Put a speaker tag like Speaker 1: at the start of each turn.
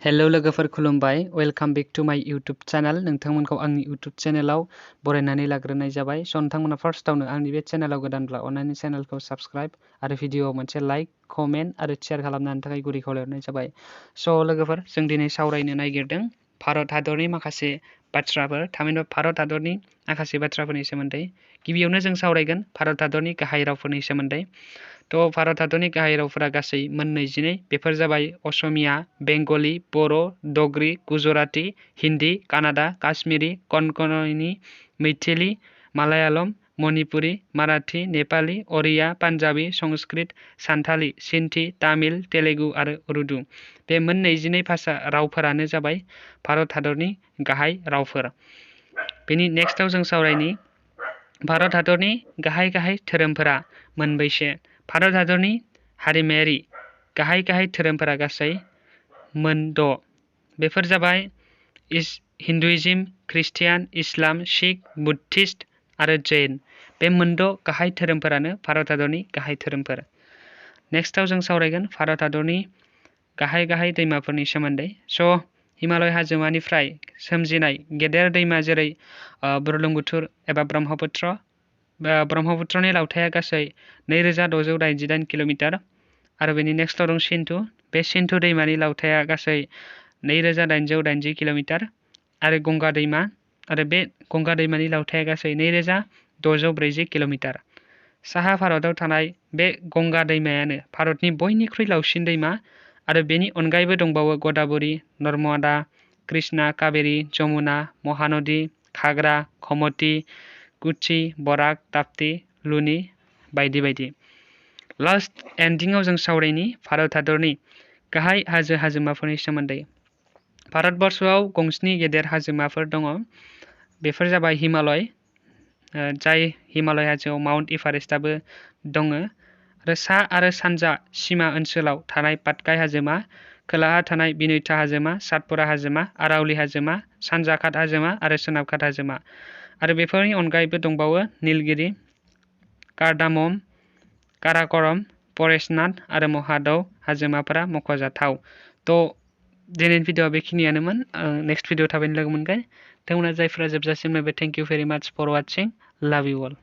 Speaker 1: hello लोगोफोर खुलुमबाय welcome back to माय यूट्यूब चैनल नोंथांमोनखौ आंनि यूट्यूब चैनलाव बरायनानै लाग्रोनाय जाबाय स नोंथांमोना फार्स्टआवनो आंनि बे चैनलाव गोदानब्ला अन्नानै चैनलखौ सब्सक्राइब आरो भिडियोआव मोनसे लाइक कमेन्ट आरो शेयार खालामनायनि थाखाय गुरै खावलायहरनाय जाबाय स लोगोफोर जों दिनै सावरायनो नागिरदों भारत हादरनि माखासे बाथ्राफोर थामहिनबा भारत हादरनि माखासे बाथ्राफोरनि सोमोन्दै गिबियावनो जों सावरायगोन भारत हादरनि गाहाय रावफोरनि सोमोन्दै तो भारत हादरनि गाहाय रावफोरा गासै मोन 22 बेफोर जाबाय असमिया बेंगली बर' डगरी गुजराती हिंदी कानाडा काश्मीरी कोंकणी मैथिली मालायालम मणिपुरी मराठी नेपाली ओरिया पान्जाबी संस्कृत सान्थाली सिन्धी तामिल तेलुगु आरो उर्दू बे मोन 22 भाषा रावफोरानो जाबाय भारत हादरनि गाहाय रावफोर बेनि नेक्स्टआव जों सावरायनि भारत हादरनि गाहाय धोरोमफोरा मोनबैसे भारत हादरनि हारिमायारि गाहाय धोरोमफोरा गासै मोन 6 बेफोर जाबाय हिन्दुइज्म ख्रिस्टियान इस्लाम सिख बुद्धिस्ट आरो जैन बे मोन 6 गाहाय धोरोमफोरानो भारत हादरनि गाहाय धोरोमफोर नेक्स्टआव जों सावरायगोन भारत हादरनि गाहाय दैमाफोरनि सोमोन्दै स हिमालय हाजोमानिफ्राय सोमजिनाय गेदेर दैमा जेरै बुरलुंबुथुर एबा ब्रह्मपुत्रनि लावथाइया गासै 2688 किलोमिटार आरो बेनि नेक्स्टआव दं सिन्धु बे सिन्धु दैमानि लावथाइया गासै 2880 किलोमिटार आरो गंगा दैमा आरो बे गंगा दैमानि लावथाइया गासै 2640 किलोमिटार साहा भारताव थानाय बे गंगा दैमायानो भारतनि बयनिख्रुइ लावसिन दैमा आरो बेनि अनगायैबो दंबावो गोदावरी नर्मदा कृष्णा कावेरी जमुना महानदी घाघरा गोमती कुची बराक ताप्ती लुनी बायदि बायदि लास्ट एन्डिंआव जों सावरायनि भारत हादरनि गाहाय हाजोमाफोरनि सोमोन्दै भारतबर्षआव गंस्नि गेदेर हाजोमाफोर दङ बेफोर जाबाय हिमालय जाय हिमालय हाजोआव माउन्ट एभारेस्टआबो दङ आरो सा आरो सानजा सीमा ओनसोलाव थानाय पाटकाई हाजोमा खोलाहा थानाय बिनैता हाजोमा सातपुरा हाजोमा आरावली हाजोमा सानजा घाट हाजोमा आरो सोनाब घाट हाजोमा आरो बेफोरनि अनगायैबो दंबावो नीलगिरि कार्डामम काराकरम परेशनाथ आरो महादेव हाजोमाफोरा मख'जाथाव तो दिनैनि भिडिअआ बेखिनियानोमोन नेक्स्ट भिडिअ थाबैनो लोगो मोनगोन नोंथांमोना जायफोरा जोबजासिम नायबाय थेंक इउ भेरि माच फर वाचिं लाभ इउ अल